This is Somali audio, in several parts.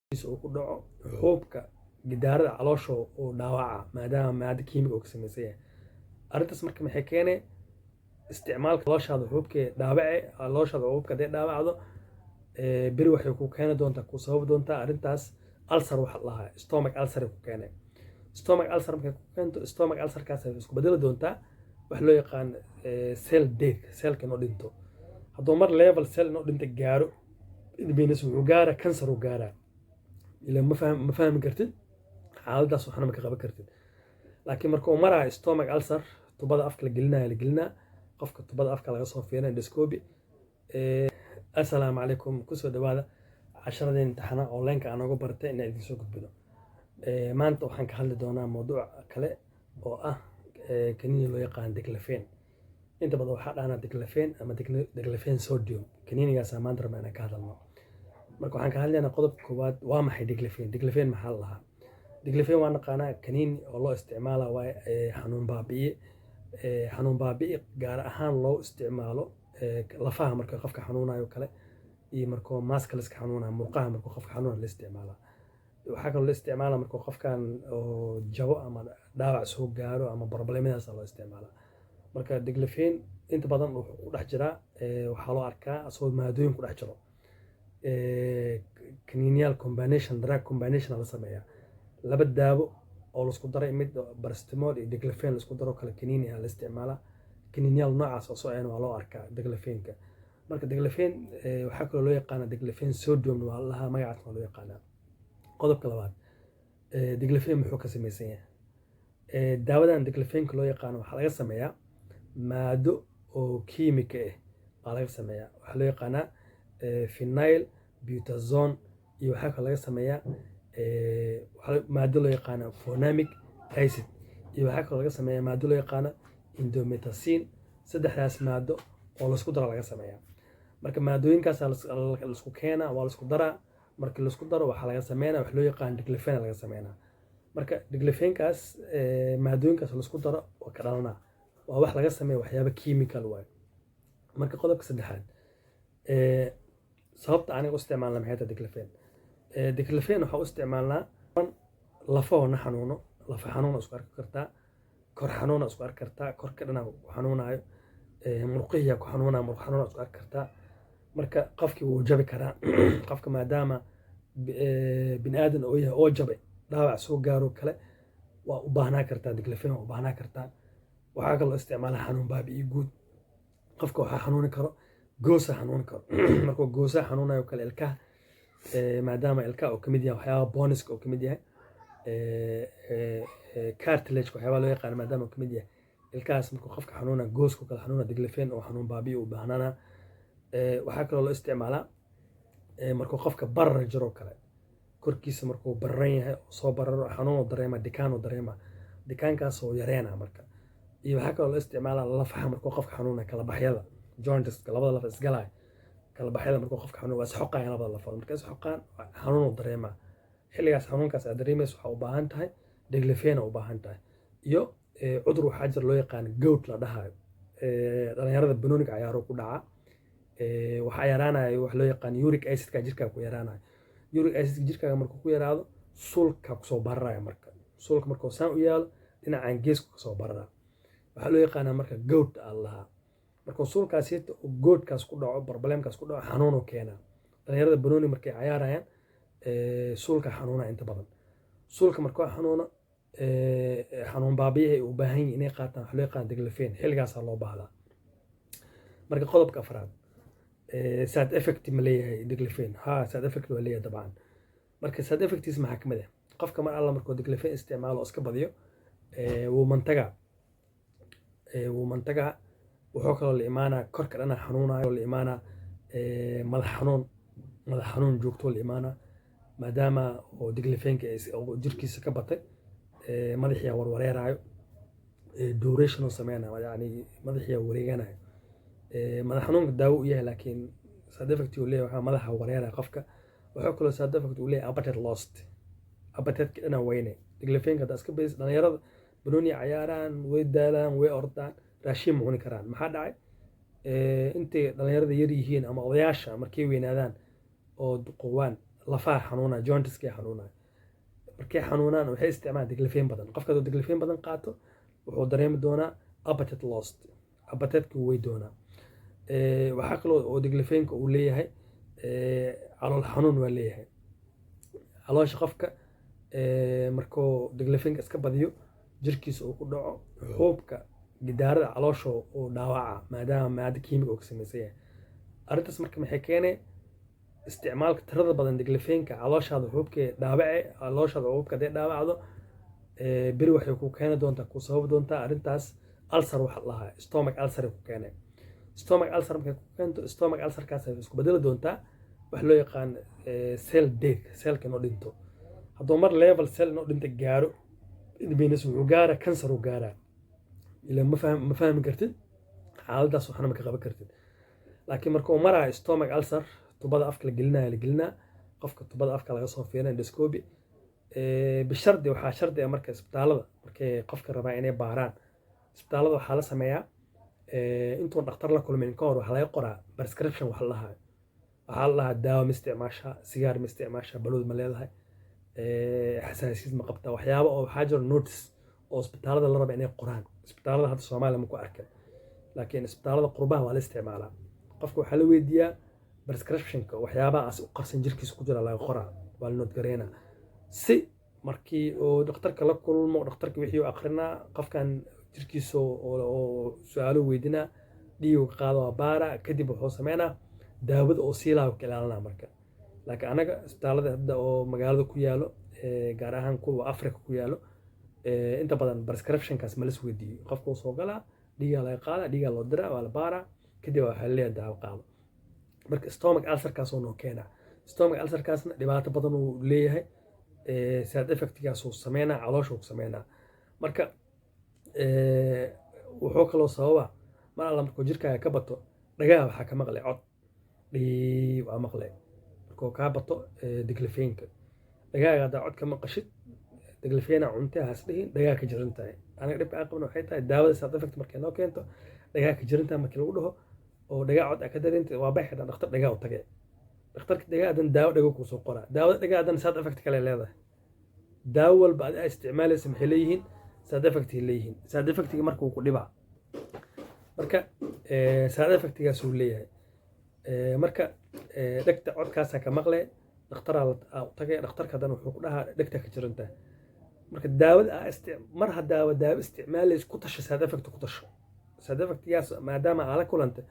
Uu ku dhaco xuubka gidaarada caloosha uu dhaawaca, maadaama maado kiimika uu ka samaysan yahay arrintaas. Marka maxay keenay isticmaalka calooshaada xuubkee dhaawace? Calooshaada xuubka hadday dhaawacdo, beri waxay ku keeni doontaa, ku sababi doontaa arrintaas ulcer waxa la dhahaa, stomach ulcer ay ku keenay. Stomach ulcer markay ku keento, stomach ulcerkaas ay isku bedeli doontaa wax loo yaqaan cell death, cellka inuu dhinto. Hadduu mar level cell inuu dhinto gaaro, it means wuxuu gaaraa cancer uu gaaraa. Ila ma fahmi kartid xaaladdaas, waxna ma ka qaban kartid. Laakiin marka uu maraayo stomach ulcer, tubada afka la gelinayo, la gelinaa qofka, tubada afka laga soo fiirinaya, endoscopy. Assalaamu calaykum, kusoo dhawaada casharadeen imtixaana online-ka aan uga bartay inaan idin soo gudbino. Maanta waxaan ka hadli doonaa mawduuc kale oo ah kaniini loo yaqaan Diclofen. Inta badan waxaa dhahnaa Diclofen ama Diclofen sodium. Kaniinigaasaa maanta rabnaa inaan ka hadalno. Marka waxaan ka hadlaynaa qodobka koowaad: waa maxay Diclofen? Diclofen maxaa la lahaa? Diclofen waa naqaanaa, kaniini oo loo isticmaala waaye xanuun baabi'iye, xanuun baabi'i gaar ahaan loo isticmaalo lafaha marka qofka xanuunayo kale iyo markuu muscleska xanuunayo, murqaha markuu qofka xanuunayo la isticmaalaa. Waxaa kaloo la isticmaalaa markuu qofkan oo jabo ama dhaawac soo gaaro ama problemadaas loo isticmaalaa. Marka Diclofen inta badan wuxuu ku dhex jiraa, waxaa loo arkaa asagoo maadooyin ku dhex jiro, kaniiniyaal combination, drug combination la sameeyaa, laba daawo oo laisku daray, mid paracetamol iyo Diclofen laisku daro kale kaniini ah la isticmaalaa. Kaniiniyaal noocaas oo soceen waa loo arkaa Diclofenka. Marka Diclofen waxaa kaloo loo yaqaanaa Diclofen sodium waa la dhahaa, magacaas waa loo yaqaanaa. Qodobka labaad, Diclofen muxuu ka samaysan yahay? Daawadan Diclofenka loo yaqaano waxaa laga sameeyaa maado oo kiimika ah baa laga sameeyaa. Waxaa loo yaqaanaa phenyl butazone iyo waxaa kaloo laga sameeyaa maado loo yaqaano fenamic acid, iyo waxaa kaloo laga sameeyaa maado loo yaqaano indomethacin. Saddexdaas maado oo laisku daro laga sameeyaa. Marka maadooyinkaas laisku keenaa, waa laisku daraa. Markii laisku daro, waxaa laga sameynaa wax loo yaqaan Diclofen laga sameynaa. Marka Diclofenkaas maadooyinkaas laisku daro waa ka dhalanaa, waa wax laga sameeya waxyaaba chemical waaye. Marka qodobka saddexaad, sababta aniga u isticmaalna maxay tahay Diclofen? Diclofen waxaa u isticmaalnaa lafahoo na xanuuno. Lafa xanuuna isku arki kartaa, kor xanuuna isku arki kartaa, korka dhanaa ku xanuunayo, murqihiyaa ku xanuunaya, murq xanuuna isku arki kartaa. Marka qofkii wuu jabi karaa. Qofka maadaama bini aadan oo yahay oo jabay, dhaawac soo gaaro kale, waa u baahnaa kartaa Diclofen, waa u baahnaa kartaa. Waxaa kaloo isticmaalaa xanuun baabi'i guud. Qofka waxaa xanuuni karo goosa, xanuuni karo. Markuu goosa xanuunayo kale, ilkaha, maadaama ilkaha uu kamid yahay waxyaaba boneska uu kamid yahay, cartilage waxyaaba loo yaqaano maadaama uu kamid yahay ilkahaas, markuu qofka xanuuna, gooska kale xanuuna, Diclofen oo xanuun baabi'i u baahnaana. Waxaa kaloo loo isticmaalaa markuu qofka barar jiro kale, korkiisa markuu bararan yahay oo soo bararo, xanuun uu dareema, dikaan uu dareema, dikaankaas oo yareena. Marka iyo waxaa kaloo loo isticmaalaa lafaha markuu qofka xanuuna, kala baxyada, joints, labada laf isgalaya, kala baxyada markuu qofka xanuun, waa isxoqayaan labada lafood. Markay isxoqaan, xanuun uu dareemaa. Xilligaas xanuunkaas aad dareemayso waxaa u baahan tahay Diclofen u baahan tahay. Iyo cudur waxaa jira loo yaqaan gout la dhahayo, dhalinyarada banooniga cayaaro ku dhaca. Waxaa yaraanaya wax loo yaqaan uric acidka jirkaaga ku yaraanayo. Uric acidka jirkaaga markuu ku yaraado, suulka kusoo bararaya. Marka suulka markuu saan u yaalo, dhinacan geesku kasoo barara, waxaa loo yaqaanaa marka gout aa la dhahaa. Markuu suulkaasi goutkaas ku dhaco, problemkaas ku dhaco, xanuunuu keenaa. Dhalinyarada banooni markay cayaarayaan, suulka xanuuna inta badan. Suulka markuu xanuuno, xanuun baabiyaha u baahan yihin inay qaataan wax loo yaqaan Diclofen, xilligaasaa loo baahdaa. Marka qodobka afraad, side effect ma leeyahay Diclofen? Ha, side effect waa leeyahay dabcan. Marka side effectiis maxaa kamid ah? Qofka mar alla markuu Diclofen isticmaalo oo iska badiyo, wuu mantagaa, wuu mantagaa. Wuxuu kaloo la imaanaa korka dhana xanuunayo, la imaanaa madax xanuun, madax xanuun joogto la imaanaa, maadaama oo Diclofenka jirkiisa ka batay, madaxiyaa warwareerayo, duration oo sameynaya, yani madaxiyaa wareeganayo. Madax xanuunka daawo u yahay, laakiin side effect uu leeyahay waxaa madaxa wareeraya qofka. Wuxuu kaloo side effect uu leeyahay appetite lost, appetite dhana weyne. Diclofenka haddaa iska badis, dhalinyarada banooni cayaaraan, way daalaan, way ordaan, raashin ma cuni karaan. Maxaa dhacay? Intay dhalinyarada yar yihiin ama odayaasha markay weynaadaan oo duqowaan Lafaha xanuunaya, joints-kay xanuunaya. Markay xanuunaan, waxay isticmaalaan Diclofen badan. Qofka hadduu Diclofen badan qaato, wuxuu dareemi doonaa appetite lost, appetite-ka wuu wey doonaa. Waxaa kaloo oo Diclofen-ka uu leeyahay calool xanuun waa leeyahay. Caloosha qofka markuu Diclofen-ka iska badiyo, jirkiisa uu ku dhaco, xuubka gidaarada caloosha uu dhaawaca, maadaama maado kiimika uu ka samaysan yahay arrintaas. Marka maxay keenay isticmaalka tirada badan Diclofen-ka? Calooshaada xuubkee dhaawace. Calooshaada xuubka hadday dhaawacdo, beri waxay ku keeni doontaa, ku sababi doontaa arrintaas ulcer waxa la dhahaa, stomach ulcer ay ku keenay. Stomach ulcer markay ku keento, stomach ulcer-kaas ay isku bedeli doontaa wax loo yaqaan cell death, cell-ka inuu dhinto. Hadduu mar level cell inuu dhinto gaaro, it means wuxuu gaaraa cancer uu gaaraa. Ila ma fahmi kartid xaaladdaas, waxna ma ka qaban kartid. Laakiin marka uu maraayo stomach ulcer, tubada afka la gelinaya, la gelinaa qofka, tubada afka laga soo fiirinaya, endoscopy. Bishardi, waxaa shardi ah marka isbitaalada markay qofka rabaa inay baaraan, isbitaalada waxaa la sameeyaa, intuun dhakhtar la kulmin ka hor, waxaa laga qoraa prescription wax la dhahayo. Waxaa la dhahaa: daawo ma isticmaashaa? Sigaar ma isticmaashaa? Balwad ma leedahay? Xasaasiyad ma qabtaa? Waxyaabo oo waxaa jiro notice oo isbitaalada la raba inay qoraan. Isbitaalada hadda Soomaaliya ma ku arkin, laakiin isbitaalada qurbaha waa la isticmaalaa. Qofka waxaa la weydiiyaa prescription-ka, waxyaabaha as u qarsan jirkiisa ku jira laga qoraa, waa la note gareynaa, si markii uu dhakhtarka la kulmo, dhakhtarka wixii uu akrinaa, qofkan jirkiisa oo su-aalo weydiinaa, dhiigu ka qaado, waa baara. Kadib wuxuu sameynaa daawada oo siilaa ka ilaalinaa. Marka laakiin anaga isbitaalada hadda oo magaalada ku yaalo, gaar ahaan kuwa Africa ku yaalo, inta badan prescription-kaas ma las weydiiyo. Qofka uu soo galaa, dhiigaa laga qaadaa, dhiigaa loo diraa, waa la baaraa, kadib waxaa leeyahay daawo qaado. Marka stomach ulcer-kaas oo noo keenaa, stomach ulcer-kaasna dhibaato badan uu leeyahay, side effect-gaas uu sameynaa, caloosha uu sameynaa. Marka wuxuu kaloo sababa, mar alla markuu jirkaaga ka bato, dhagaha waxaa ka maqlay cod dhiib waa maqlay. Markuu kaa bato Diclofen-ka, dhagaaga haddaa cod ka maqashid, Diclofen-a cuntay has dhihin, dhagaa ka jiran tahay. Aniga dhibka aan qabno waxay tahay daawada side effect markay noo keento, dhagaa ka jiran tahay markii lagu dhaho oo dhagaa cod aa ka dareentay, waa baxay dhakhtar dhagaa u tagay. Dhakhtarka dhagaa hadan daawo dhago kuu soo qoraa. Daawada dhagaa hadan side effect kale leedahay. Daawo walba adi aa isticmaalaysa maxay leeyihiin? Side effect ay leeyihiin. Side effect-iga marka wuu ku dhibaa. Marka side effect-igaas uu leeyahay. Marka dhegta codkaasaa ka maqle, dhakhtaraa u tagay. Dhakhtarka haddana wuxuu ku dhahaa dhegta ka jiran tahay. Marka daawada aa mar haddaaba daawo isticmaalaysa, ku tasho side effect, ku tasho side effect-igaas. Maadaama aa la kulantay,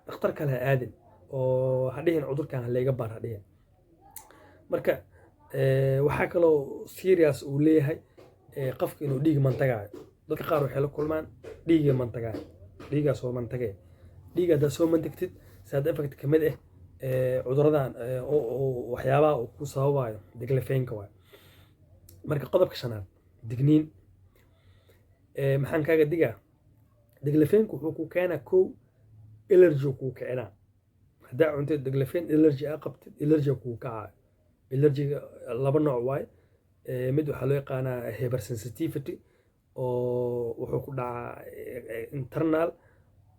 dhakhtar kale ha aadin oo ha dhihin cudurkan ha layga baar, ha dhihin. Marka waxaa kaloo serious uu leeyahay qofka inuu dhiig mantagaayo. Dadka qaar waxay la kulmaan dhiiga mantagaayo, dhiigaa soo mantagay. Dhiiga haddaad soo mantagtid, side effect ka mid ah cuduradan oo waxyaabaha uu ku sababayo Diclofen-ka waay. Marka qodobka shanaad, digniin. Maxaan kaaga digaa? Diclofen-ku wuxuu ku keenaa, kow, allergy kuu kicinaa. Haddaa cuntid Diclofen, allergy aa qabtid, allergy kuu kacaayo. Allergy-ga laba nooc waay. Mid waxaa loo yaqaanaa hypersensitivity, oo wuxuu ku dhacaa internal,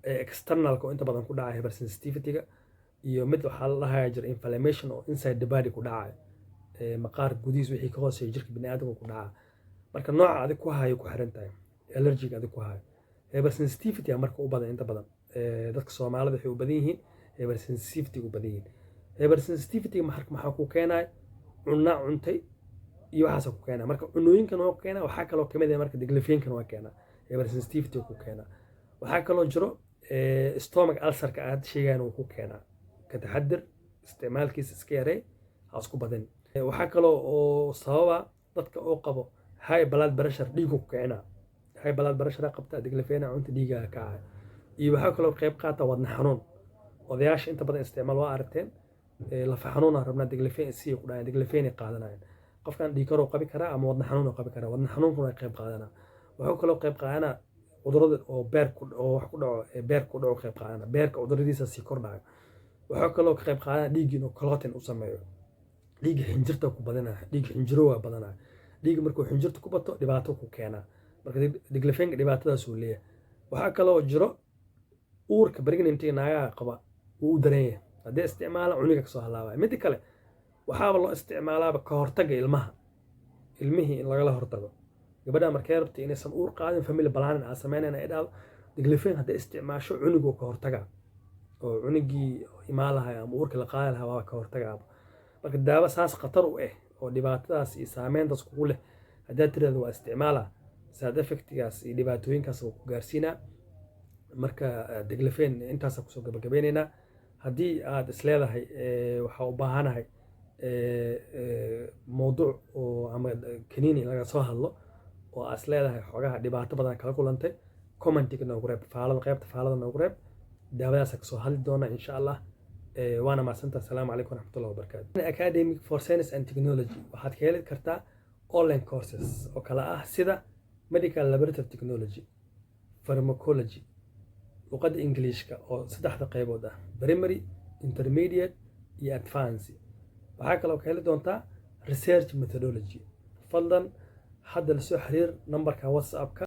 external-ka oo inta badan ku dhaca hypersensitivity-ga, iyo mid waxaa la dhahayaa jira inflammation oo inside the body ku dhacayo, maqaar gudihiis, wixii ka hooseeya jirka biniaadamka ku dhacaa. Marka nooca adig ku hayo ku xiran tahay allergy-ga adig ku hayo. Hypersensitivity aa marka u badan. Inta badan dadka Soomaalida waxay u badan yihiin hypersensitivity u badan yihiin. Hypersensitivity maxaa ku keenaya? Cunna cuntay iyo waxaasa ku keenaa. Marka cunooyinkan waa ku keenaa. Waxaa kaloo kamid ah marka Diclofen-kan waa keenaa, hypersensitivity ku keenaa. Waxaa kaloo jiro stomach ulcer-ka aad sheegayan wuu ku keenaa. Ka taxadir isticmaalkiisa, iska yaree, ha isku badin. Waxaa kaloo oo sababa dadka oo qabo high blood pressure, dhiigu ku kicinaa. High blood pressure qabta, Diclofen-a cunta, dhiigaa kacaya. Iyo waxaa kaloo qayb qaata wadna xanuun. Odayaasha inta badan isticmaal waa aragteen, lafa xanuun aan rabnaa, Diclofen si ku dhahayan, Diclofen ay qaadanayaan. Qofkan dhiig karuu qabi karaa ama wadna xanuun uu qabi karaa, wadna xanuunkuna way qayb qaadanaa. Wuxuu kaloo qayb qaadanaa cudurada oo beer oo wax ku dhaco, beer ku dhaco qayb qaadana, beerka cuduradiisa sii kordhayo. Wuxuu kaloo ka qayb qaadanaa dhiigga inuu clotting u sameeyo, dhiigga xinjirta ku badanaya, dhiigga xinjiro waa badanaya. Dhiigga markuu xinjirta ku bato, dhibaato ku keenaa. Marka Diclofen-ka dhibaatadaas uu leeyahay. Waxaa kaloo jiro uurka, pregnant naagaha qaba wuu u daran yahay. Haddii isticmaala, cunuga kasoo halaabaya. Midda kale Waxaaba loo isticmaalaaba ka hortagga ilmaha, ilmihii in lagala hortago. Gabadha markay rabta inaysan uur qaadin, family planning aa sameynayna, ay dhahdo Diclofen hadday isticmaasho, cunuguu ka hortagaa oo cunugii imaan lahaa ama uurka la qaadi lahaa waaba ka hortagaaba. Marka daawo saas khatar u ah oo dhibaatadaas iyo saameyntaas kugu leh haddaad tirahdo waa isticmaala, side effectgaas iyo dhibaatooyinkaas wuu ku gaarsiinaa. Marka Diclofen intaasaan kusoo gabagabeyneynaa. Haddii aad isleedahay waxaa u baahanahay mowduuc oo ama kaniini in laga soo hadlo oo aad isleedahay xoogaha dhibaato badan kala kulantay, commentiga noogu reeb, faalada, qaybta faalada noogu reeb. Daawadaasa kasoo hadli doona insha Allah. Waana mahadsantaha. Asalaamu calaykum waraxmatullahi wabarakaatu. Academy for Science and Technology waxaad ka heli kartaa online courses oo kala ah sida medical laboratory technology, pharmacology, luqadda Ingiliishka oo saddexda qaybood ah, primary, intermediate iyo advance. Waxaa kaloo ka heli doontaa research methodology. Fadlan hadda lasoo xiriir nambarka WhatsAppka.